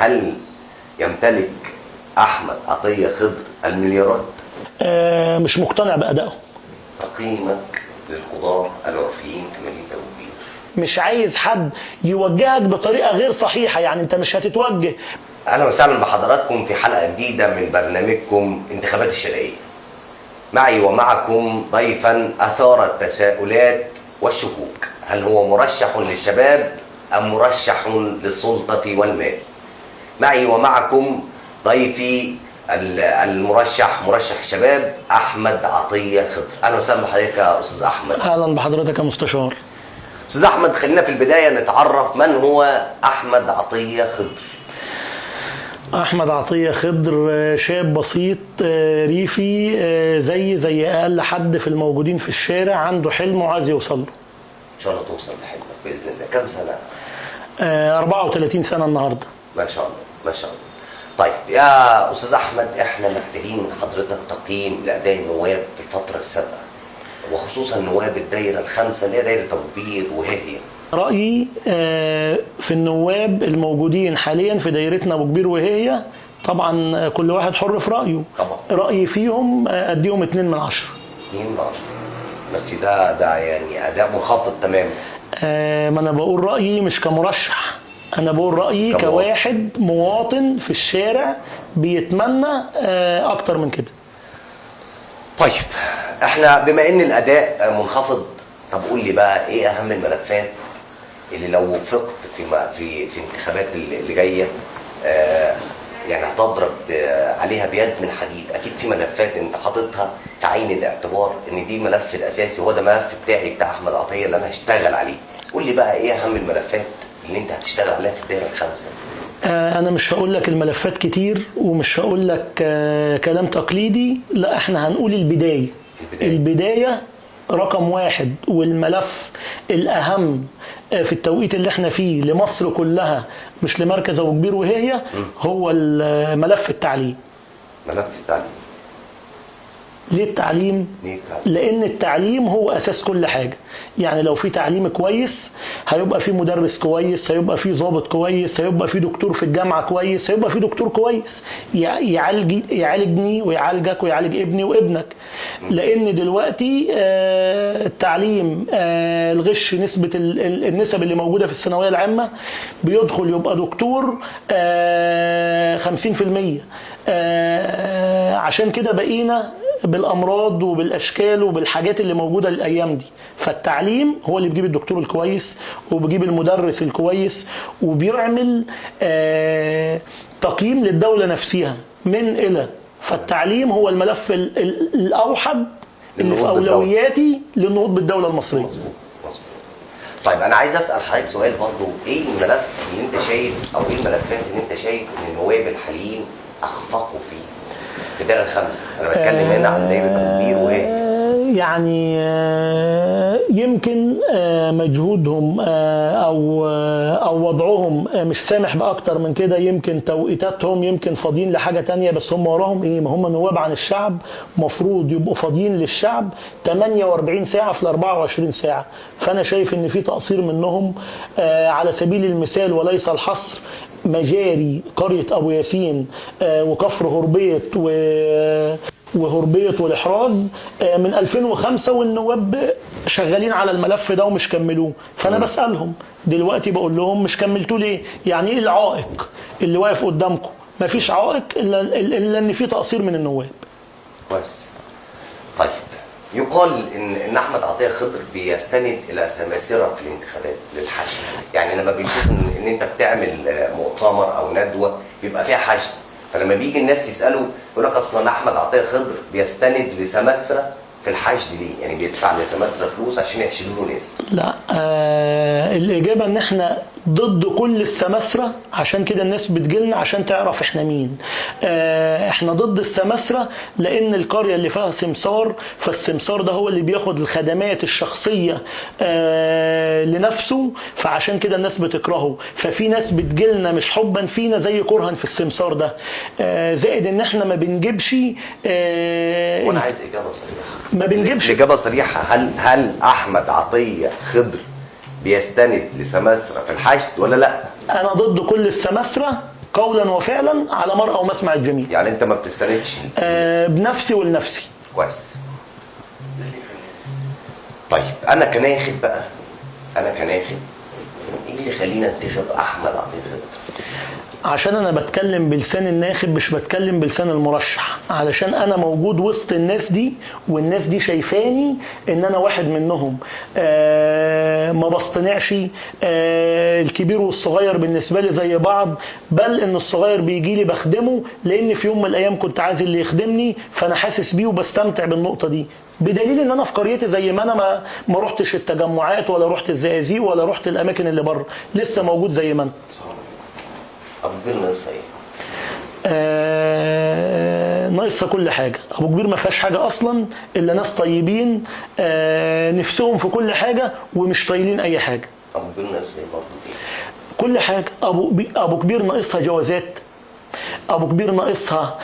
هل يمتلك احمد عطية خضر المليارات؟ مش مقتنع بأدائه. تقييمك للقضاة العرفيين في مدينة ابو كبير؟ مش عايز حد يوجهك بطريقة غير صحيحة، يعني انت مش هتتوجه. اهلا وسهلا بحضراتكم في حلقة جديدة من برنامجكم انتخابات الشرقية. معي ومعكم ضيفا اثار التساؤلات والشكوك، هل هو مرشح للشباب ام مرشح للسلطة والمال؟ معي ومعكم ضيفي المرشح، مرشح الشباب احمد عطية خضر. اهلا وسهلا بحضرتك يا استاذ احمد. اهلا بحضرتك يا مستشار. استاذ احمد، خلينا في البداية نتعرف من هو احمد عطية خضر. احمد عطية خضر شاب بسيط ريفي، زي اقل حد في الموجودين في الشارع، عنده حلم وعايز يوصل له. ان شاء الله توصل لحلمك باذن الله. كم سنة؟ 34 سنة النهارده. ما شاء الله ما شاء الله. طيب يا استاذ احمد، احنا محتاجين من حضرتك تقييم لاداء النواب في الفترة السابقة، وخصوصا نواب الدايرة الخامسة اللي هي دايرة ابو كبير وهي. رايي في النواب الموجودين حاليا في دايرتنا ابو كبير وهي، طبعا كل واحد حر في رايه. طبعا رايي فيهم اديهم 2 من 10. 2 من 10 بس ده يعني اداء منخفض تماما. ما انا بقول رايي مش كمرشح، انا بقول رايي كواحد مواطن في الشارع بيتمنى اكتر من كده. طيب احنا بما ان الاداء منخفض، طب قول لي بقى ايه اهم الملفات اللي لو وفقت في في انتخابات اللي جاية يعني هتضرب عليها بيد من حديد؟ اكيد في ملفات انت حاططها في عين الاعتبار ان دي ملف الاساسي، هو ده ملف بتاعي بتاع احمد عطية اللي انا هشتغل عليه. قول لي بقى ايه اهم الملفات اللي انت هتشتغل عليها في الدايرة الخامسة؟ انا مش هقول لك الملفات كتير، ومش هقول لك كلام تقليدي، لا احنا هنقول البداية. البداية رقم 1، والملف الاهم في التوقيت اللي احنا فيه لمصر كلها مش لمركز ابو كبير وهي، هو الملف التعليم. ملف التعليم. ليه التعليم؟ لأن التعليم هو أساس كل حاجة. يعني لو في تعليم كويس هيبقى في مدرس كويس، هيبقى في ضابط كويس، هيبقى في دكتور في الجامعة كويس، هيبقى في دكتور كويس يعالجني ويعالجك ويعالج ابني وابنك. لأن دلوقتي التعليم، الغش، نسبة النسب اللي موجودة في الثانوية العامة بيدخل يبقى دكتور 50%. عشان كده بقينا بالامراض وبالاشكال وبالحاجات اللي موجودة الايام دي. فالتعليم هو اللي بيجيب الدكتور الكويس وبيجيب المدرس الكويس وبيعمل تقييم للدولة نفسها من الى. فالتعليم هو الملف الاوحد اللي في اولوياتي للنهوض بالدولة المصرية. مظبوط مظبوط. طيب انا عايز اسال حضرتك سؤال برضو، ايه الملف اللي انت شايف او ايه الملفات اللي انت شايف ان النواب الحاليين اخفقوا فيه في الدايرة الخامسة؟ انا بتكلم هنا عن دايرة ابو كبير وهي. يعني يمكن مجهودهم او وضعهم مش سامح باكتر من كده، يمكن توقيتاتهم، يمكن فاضيين لحاجة تانية، بس هم وراهم ايه؟ ما هم نواب عن الشعب، مفروض يبقوا فاضيين للشعب 48 ساعة في ال 24 ساعة. فانا شايف ان في تقصير منهم. على سبيل المثال وليس الحصر، مجاري قرية أبو ياسين وكفر هربيط وهربيط والإحراز من 2005 والنواب شغالين على الملف ده ومش كملوه. فأنا بسألهم دلوقتي، بقول لهم مش كملتوه ليه؟ يعني إيه العائق اللي واقف قدامكم؟ مفيش عائق إلا إن في تقصير من النواب. بس طيب، يقال ان احمد عطية خضر بيستند الى سماسره في الانتخابات للحشد، يعني لما بيشوف ان انت بتعمل مؤتمر او ندوه بيبقى فيها حشد، فلما بيجي الناس يسالوا يقول لك اصلا احمد عطية خضر بيستند لسماسره في الحشد ليه؟ يعني بيدفع لسماسره فلوس عشان يحشدوا له ناس. لا، الاجابة ان احنا ضد كل السماسره، عشان كده الناس بتجيلنا عشان تعرف احنا مين. احنا ضد السماسره لان القرية اللي فيها سمسار، فالسمسار ده هو اللي بياخد الخدمات الشخصية لنفسه، فعشان كده الناس بتكرهه. ففي ناس بتجيلنا مش حبا فينا زي كرها في السمسار ده. زائد ان احنا ما بنجيبش. وانا عايز اجابه صريحه. ما بنجيبش اجابه صريحه. هل احمد عطية خضر بيستند لسماسره في الحشد ولا لا؟ انا ضد كل السماسره قولا وفعلا على مرأى ومسمع الجميع. يعني انت ما بتستندش؟ بنفسي ولنفسي. كويس. طيب انا كناخب بقى، انا كناخب ايه اللي خلينا انتخب احمد عطية خضر؟ عشان انا بتكلم بلسان الناخب مش بتكلم بلسان المرشح، علشان انا موجود وسط الناس دي والناس دي شايفاني ان انا واحد منهم. ما بصطنعش، الكبير والصغير بالنسبة لي زي بعض، بل ان الصغير بيجي لي بخدمة لان في يوم من الايام كنت عايز اللي يخدمني، فانا حاسس بيه وبستمتع بالنقطة دي، بدليل ان انا في قريتي زي ما انا ما رحتش التجمعات ولا رحت الزقازيق ولا رحت الاماكن اللي بره، لسه موجود زي ما انا. ابو كبير ناقصها ايه؟ ناقصها كل حاجة. ابو كبير ما فيهاش حاجة اصلا الا ناس طيبين، نفسهم في كل حاجة ومش طايلين اي حاجة. ابو كبير ناقصها ايه برضه؟ كل حاجة. ابو كبير ناقصها جوازات، ابو كبير ناقصها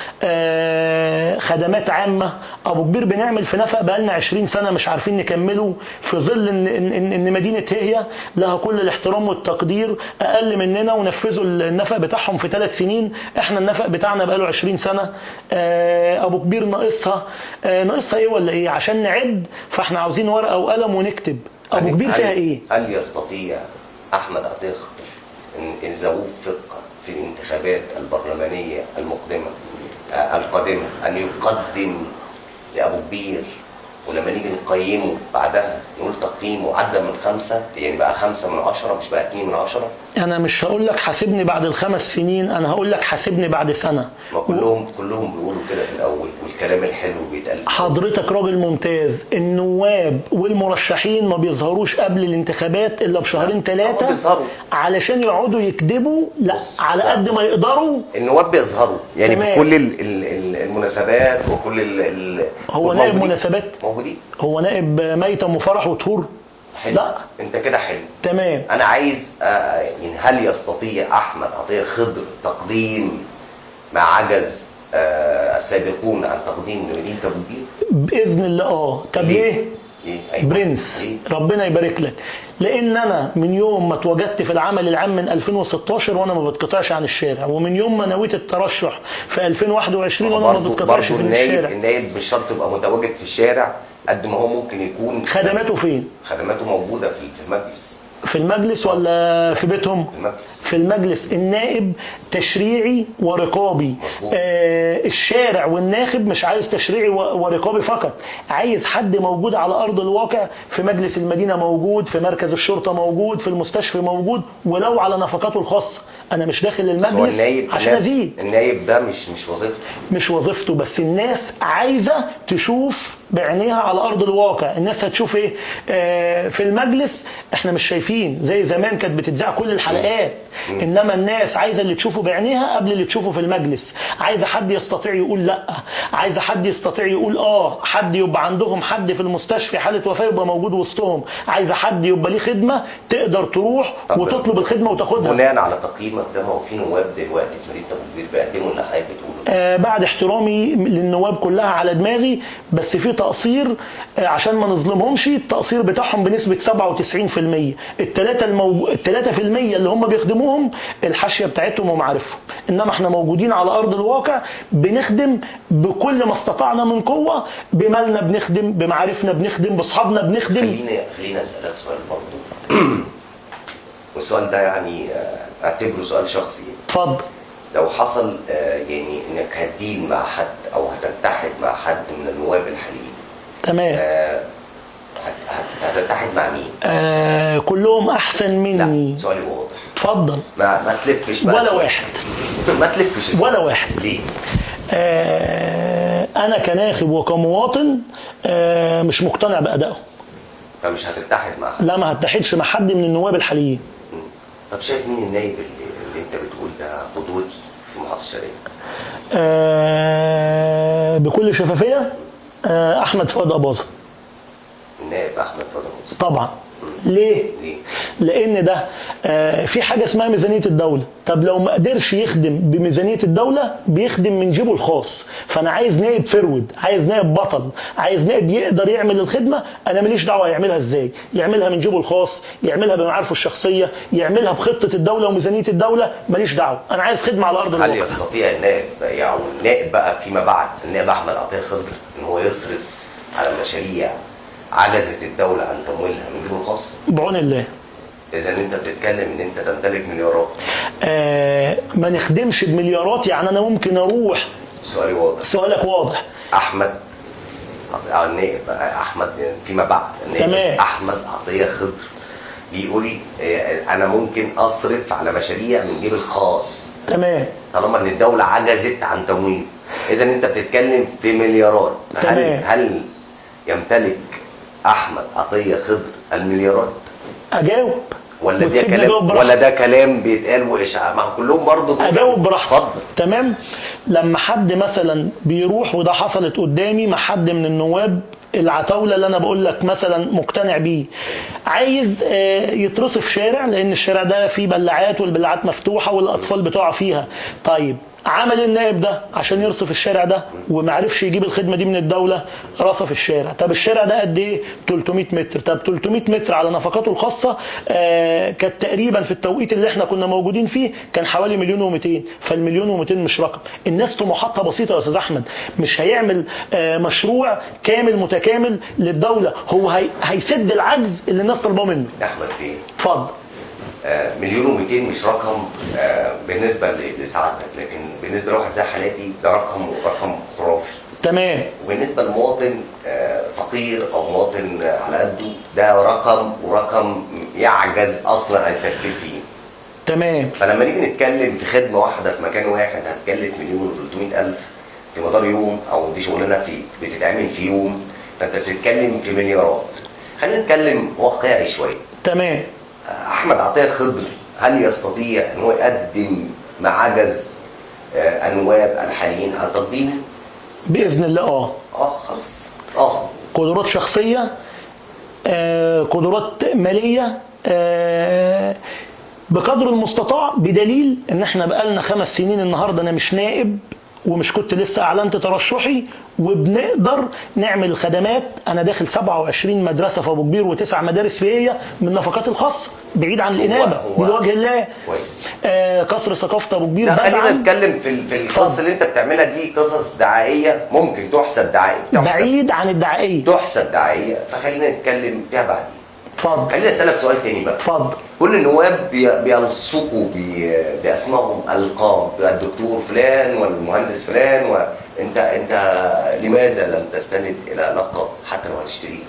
خدمات عامة. ابو كبير بنعمل في نفق بقالنا 20 سنة مش عارفين نكمله، في ظل ان ان ان مدينة هي لها كل الاحترام والتقدير اقل مننا ونفذوا النفق بتاعهم في 3 سنين، احنا النفق بتاعنا بقاله 20 سنة. ابو كبير ناقصها ناقصها ايه ولا ايه عشان نعد؟ فاحنا عاوزين ورقة وقلم ونكتب ابو كبير فيها ايه. هل يستطيع احمد عطية خضر ان اذا وفق في الانتخابات البرلمانية المقدمة القادمة أن يقدم لأبو كبير، ولما نيجي نقيمه بعدها نقول تقييمه عدى من 5، يعني بقى 5 من 10 مش بقى 2 من 10؟ أنا مش هقول لك حاسبني بعد ال5 سنين، أنا هقول لك حاسبني بعد سنة. ما كلهم بيقولوا كده في الأول، والكلام الحلو بيتقال. حضرتك راجل ممتاز. النواب والمرشحين ما بيظهروش قبل الانتخابات إلا بشهرين 3 علشان يقعدوا يكذبوا، لا على قد ما يقدروا. النواب بيظهروا يعني في كل المناسبات وكل هو نائب مناسبات؟ موجودين. هو نائب ميتم وفرح وطهور؟ حلو. لا انت كده حلو، تمام. انا عايز يعني هل يستطيع احمد عطية خضر تقديم ما عجز السابقون عن تقديم لمدينة ابو كبير؟ باذن الله. طب ليه؟ أيوة. برنس. ليه؟ ربنا يبارك لك. لان انا من يوم ما اتوجدت في العمل العام من 2016 وانا ما بتقطعش عن الشارع، ومن يوم ما نويت الترشح في 2021 وانا ما بتقطعش في الشارع. النايب مش شرط يبقى متواجد في الشارع قد ما هو ممكن يكون خدماته فين؟ خدماته موجودة في المجلس. في المجلس ولا في بيتهم؟ في المجلس. في المجلس. النائب تشريعي ورقابي. الشارع والناخب مش عايز تشريعي ورقابي فقط، عايز حد موجود على ارض الواقع، في مجلس المدينة موجود، في مركز الشرطة موجود، في المستشفى موجود، ولو على نفقاته الخاصة. انا مش داخل المجلس عشان ازيد. النائب ده مش وظيفته. مش وظيفته، بس الناس عايزه تشوف بعينيها على ارض الواقع. الناس هتشوف ايه في المجلس؟ احنا مش شايفين زي زمان كانت بتتذاع كل الحلقات، انما الناس عايزه اللي تشوفه بعينيها قبل اللي تشوفه في المجلس. عايزه حد يستطيع يقول لا، عايزه حد يستطيع يقول حد يبقى عندهم حد في المستشفى حاله وفاه يبقى موجود وسطهم، عايزه حد يبقى ليه خدمة تقدر تروح وتطلب الخدمة وتاخدها. بناء على تقييمك ده، ما هو في نواب دلوقتي في مدينة ابو كبير بيقدموا اللي حضرتك بتقوله. بعد احترامي للنواب كلها على دماغي، بس في تقصير عشان ما نظلمهمش. التقصير بتاعهم بنسبة 97%. 3% اللي هم بيخدموهم الحاشية بتاعتهم ومعارفهم، انما احنا موجودين على ارض الواقع بنخدم بكل ما استطعنا من قوة، بمالنا بنخدم، بمعارفنا بنخدم، باصحابنا بنخدم. خلينا اسالك سؤال برضه، والسؤال ده يعني اعتبره سؤال شخصي. اتفضل. لو حصل يعني انك هتديل مع حد او هتتحد مع حد من النواب الحاليين، تمام، هتتحد مع مين؟ كلهم احسن مني. لا، سؤالي واضح. اتفضل. ما تلفش بقى. ولا واحد. ما تلفش ولا واحد. ليه؟ انا كناخب وكمواطن مش مقتنع بادائهم. فمش هتتحد مع حد؟ لا، ما هتحدش مع حد من النواب الحاليين. طب شايف مين النايب اللي انت بتقول ده قدوتي في محافظة الشرقية؟ بكل شفافية احمد فؤاد اباظة. النائب احمد فؤاد اباظة. طبعا. ليه؟ ليه؟ لان ده في حاجة اسمها ميزانية الدولة. طب لو ما قدرش يخدم بميزانيه الدولة بيخدم من جيبه الخاص. فانا عايز نائب فرود، عايز نائب بطل، عايز نائب يقدر يعمل الخدمة. انا ماليش دعوه يعملها ازاي، يعملها من جيبه الخاص، يعملها بمعارفه الشخصية، يعملها بخطه الدولة وميزانيه الدولة، ماليش دعوه، انا عايز خدمة على ارض الواقع. هل يستطيع النائب، يعني النائب بقى فيما بعد، النائب احمد عطية خضر، ان هو يصرف على مشاريع عجزت الدولة عن تمويلها من جيبه الخاص؟ بعون الله. إذا أنت بتتكلم إن أنت تمتلك مليارات. ما نخدمش بمليارات، يعني أنا ممكن أروح. سؤالي واضح. سؤالك واضح. أحمد النائب أحمد فيما بعد، النائب أحمد عطية خضر بيقول أنا ممكن أصرف على مشاريع من جيب الخاص. تمام. طالما إن الدولة عجزت عن تمويل. إذا أنت بتتكلم في مليارات. تمام. هل يمتلك احمد عطية خضر المليارات؟ اجاوب ولا ده كلام، ولا ده كلام بيتقال واشاعة؟ ما كلهم برضه. اجاوب براحتي. اتفضل. تمام. لما حد مثلا بيروح، وده حصلت قدامي مع حد من النواب العتاوله اللي انا بقول لك مثلا مقتنع بيه، عايز يترصف شارع لان الشارع ده فيه بلاعات والبلاعات مفتوحة والاطفال بتقع فيها. طيب عمل النائب ده عشان يرصف الشارع ده وما عرفش يجيب الخدمة دي من الدولة، رصف الشارع. طب الشارع ده قد ايه؟ 300 متر. طب 300 متر على نفقاته الخاصة كانت تقريبا في التوقيت اللي احنا كنا موجودين فيه كان حوالي 1,200,000. فال1,200,000 مش رقم. الناس طموحاتها بسيطة يا استاذ احمد، مش هيعمل مشروع كامل متكامل للدولة، هو هيسد العجز اللي الناس طالباه منه. احمد بيه اتفضل. 1,200,000 مش رقم بالنسبة لسعادتك، لكن بالنسبة لواحد زي حالاتي ده رقم، رقم خرافي. تمام. وبالنسبة لمواطن فقير او مواطن على قده ده رقم، ورقم يعجز اصلا عن التفكير فيه. تمام. فلما نيجي نتكلم في خدمة واحدة في مكان واحد هتكلف 1,300,000 في مدار يوم، او دي شغلانة في بتتعمل في يوم، فانت بتتكلم في مليارات. خلينا نتكلم واقعي شوية. تمام. احمد عطية خضر هل يستطيع ان هو يقدم ما عجز النواب الحاليين عن تقديمه؟ باذن الله. خلاص. قدرات شخصية، قدرات ماليه، بقدر المستطاع، بدليل ان احنا بقالنا 5 سنين النهارده انا مش نائب ومش كنت لسه اعلنت ترشحي، وبنقدر نعمل خدمات. انا داخل 27 مدرسه في ابو كبير و9 مدارس بيئية من نفقات الخاصة، بعيد عن الانابة لوجه الله. كويس. قصر ثقافة ابو كبير. خلينا نتكلم في القصص اللي انت بتعملها دي، قصص دعائيه ممكن تحسب دعائيه، بعيد عن الدعائية، تحسب دعائيه، فخلينا نتكلم فيها بعدين. اتفضل. خليني اسالك سؤال تاني بقى. اتفضل. كل النواب بيلصقوا باسمائهم القاب، الدكتور فلان والمهندس فلان، وانت انت لماذا لم تستند الى لقب حتى لو هتشتريه؟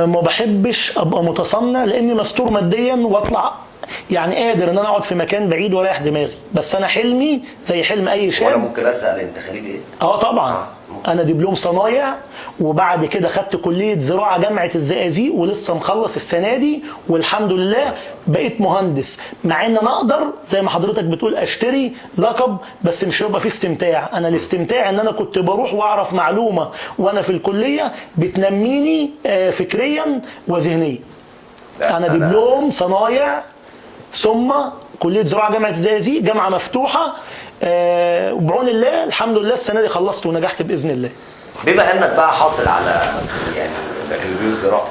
ما بحبش ابقى متصنع لاني مستور ماديا واطلع، يعني قادر ان انا اقعد في مكان بعيد واريح دماغي، بس انا حلمي زي حلم اي شاب. وانا ممكن اسال انت خريج ايه؟ طبعا. انا دبلوم صنايع، وبعد كده خدت كليه زراعة جامعه الزقازيق، ولسه مخلص السنة دي والحمد لله بقيت مهندس. مع ان انا اقدر زي ما حضرتك بتقول اشتري لقب، بس مش هيبقى فيه استمتاع. انا الاستمتاع ان انا كنت بروح واعرف معلومة وانا في الكلية بتنميني فكريا وذهنيا. انا دبلوم صنايع ثم كليه زراعة جامعه الزقازيق، جامعه مفتوحة، وبعون الله الحمد لله السنة دي خلصت ونجحت باذن الله. بما انك بقى حاصل على يعني بكالوريوس زراعة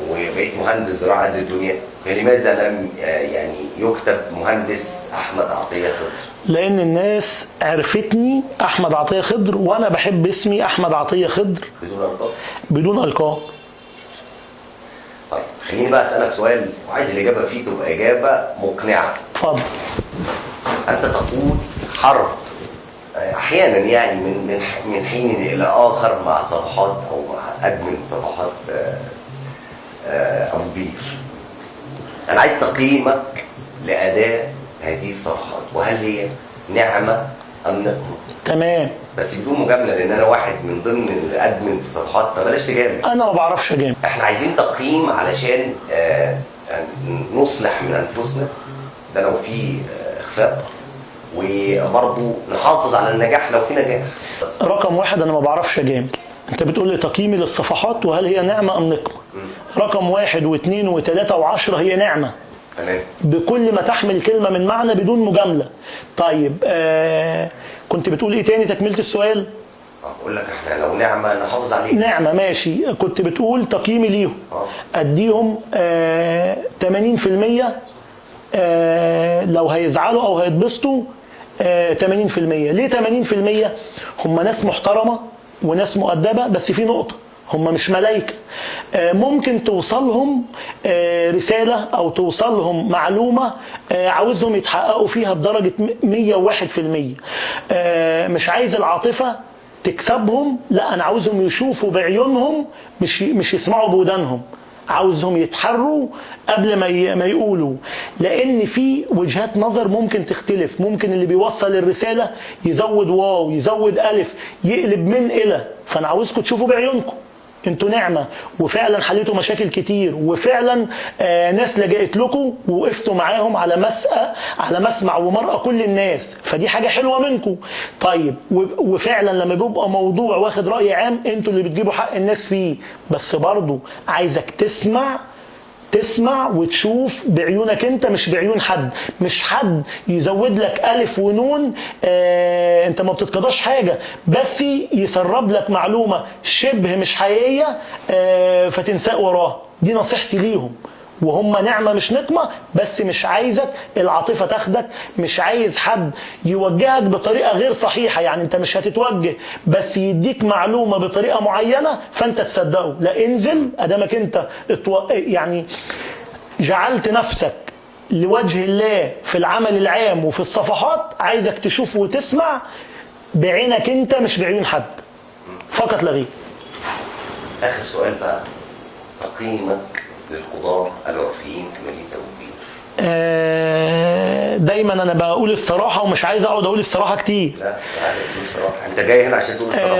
وبقيت مهندس زراعة قد الدنيا، فلماذا لم يعني يكتب مهندس احمد عطية خضر؟ لان الناس عرفتني احمد عطية خضر، وانا بحب اسمي احمد عطية خضر بدون القاب. بدون القاب. طيب خليني بقى اسالك سؤال وعايز الاجابة فيه تبقى اجابه مقنعة. اتفضل. انت تقود حرب احيانا يعني من حين الى اخر مع صفحات او مع ادمن صفحات ابو كبير. انا عايز تقييمك لاداء هذه الصفحات، وهل هي نعمه ام نقمه؟ تمام. بس بدون مجاملة، لان انا واحد من ضمن الادمن في صفحات، فبلاش تجامل. انا ما بعرفش اجامل. احنا عايزين تقييم علشان نصلح من انفسنا، ده لو في اخفاق، وبرضه نحافظ على النجاح لو في نجاح. رقم واحد، انا ما بعرفش اجامل. انت بتقول لي تقييمي للصفحات وهل هي نعمه ام نقمه؟ رقم 1 و2 و3 و10 هي نعمه. تمام. بكل ما تحمل كلمة من معنى بدون مجاملة. طيب كنت بتقول ايه تاني تكمله السؤال؟ بقول لك احنا لو نعمه نحافظ عليها. نعمه ماشي. كنت بتقول تقييمي ليهم اديهم 80%، لو هيزعلوا او هيتبسطوا 80%. ليه 80%؟ هم ناس محترمه وناس مؤدبة، بس في نقطة، هم مش ملايكة. ممكن توصلهم رسالة او توصلهم معلومة عاوزهم يتحققوا فيها بدرجة 101%. مش عايز العاطفة تكسبهم، لا انا عاوزهم يشوفوا بعيونهم مش يسمعوا بودانهم. عاوزهم يتحروا قبل ما يقولوا، لان في وجهات نظر ممكن تختلف. ممكن اللي بيوصل الرسالة يزود واو، يزود الف، يقلب من الى. فانا عاوزكم تشوفوا بعيونكم انتوا نعمه، وفعلا حليتوا مشاكل كتير، وفعلا ناس لجأت لكم ووقفتوا معاهم على مسمع ومرأة كل الناس، فدي حاجة حلوة منكم. طيب وفعلا لما بيبقى موضوع واخد رأي عام انتوا اللي بتجيبوا حق الناس فيه، بس برضو عايزك تسمع وتشوف بعيونك انت، مش بعيون حد. مش حد يزود لك الف ونون، انت ما بتتقضاش حاجة، بس يسرب لك معلومة شبه مش حقيقية فتنساق وراها. دي نصيحتي ليهم، وهم نعمه مش نقمه، بس مش عايزك العاطفة تاخدك، مش عايز حد يوجهك بطريقة غير صحيحه. يعني انت مش هتتوجه، بس يديك معلومة بطريقة معينة فانت تصدقه. لا، انزل ادامك انت يعني جعلت نفسك لوجه الله في العمل العام وفي الصفحات، عايزك تشوف وتسمع بعينك انت مش بعيون حد فقط لا غير. اخر سؤال بقى، تقييمك للقضاة العرفيين في مدينة أبو كبير؟ دايما انا بقول الصراحة ومش عايز اقعد اقول الصراحة كتير. لا عايزك تقول الصراحة، انت جاي هنا عشان تقول الصراحة.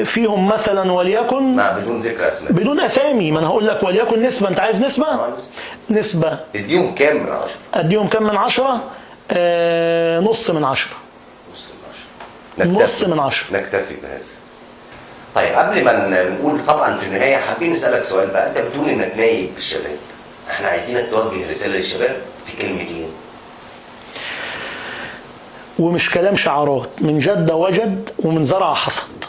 فيهم مثلا وليكن، ما بدون ذكر اسماء، بدون اسامي، ما انا هقول لك وليكن نسبه. انت عايز نسبه؟ نسبه. تديهم كام من 10؟ اديهم كام من 10؟ نص من 10. نص من 10. نص من 10. نكتفي بهذا. طيب قبل ما نقول طبعا في النهاية حابين نسالك سؤال بقى. انت بتقول انك نايب بالشباب، احنا عايزينك توجه رسالة للشباب في كلمتين. ومش كلام شعارات، من جد وجد ومن زرع حصد.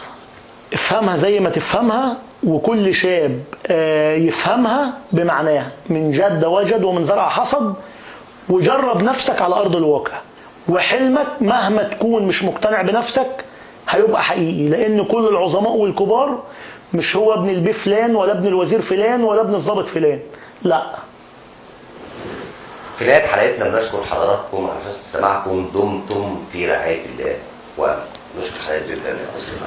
افهمها زي ما تفهمها، وكل شاب يفهمها بمعناها. من جد وجد ومن زرع حصد. وجرب نفسك على ارض الواقع، وحلمك مهما تكون مش مقتنع بنفسك هيبقى حقيقي، لان كل العظماء والكبار مش هو ابن البي فلان ولا ابن الوزير فلان ولا ابن الضابط فلان، لا. في نهاية حلقتنا بنشكر حضراتكم على حسن استماعكم، دمتم في رعاية الله، ونشكر حضرتك جدا يا استاذ.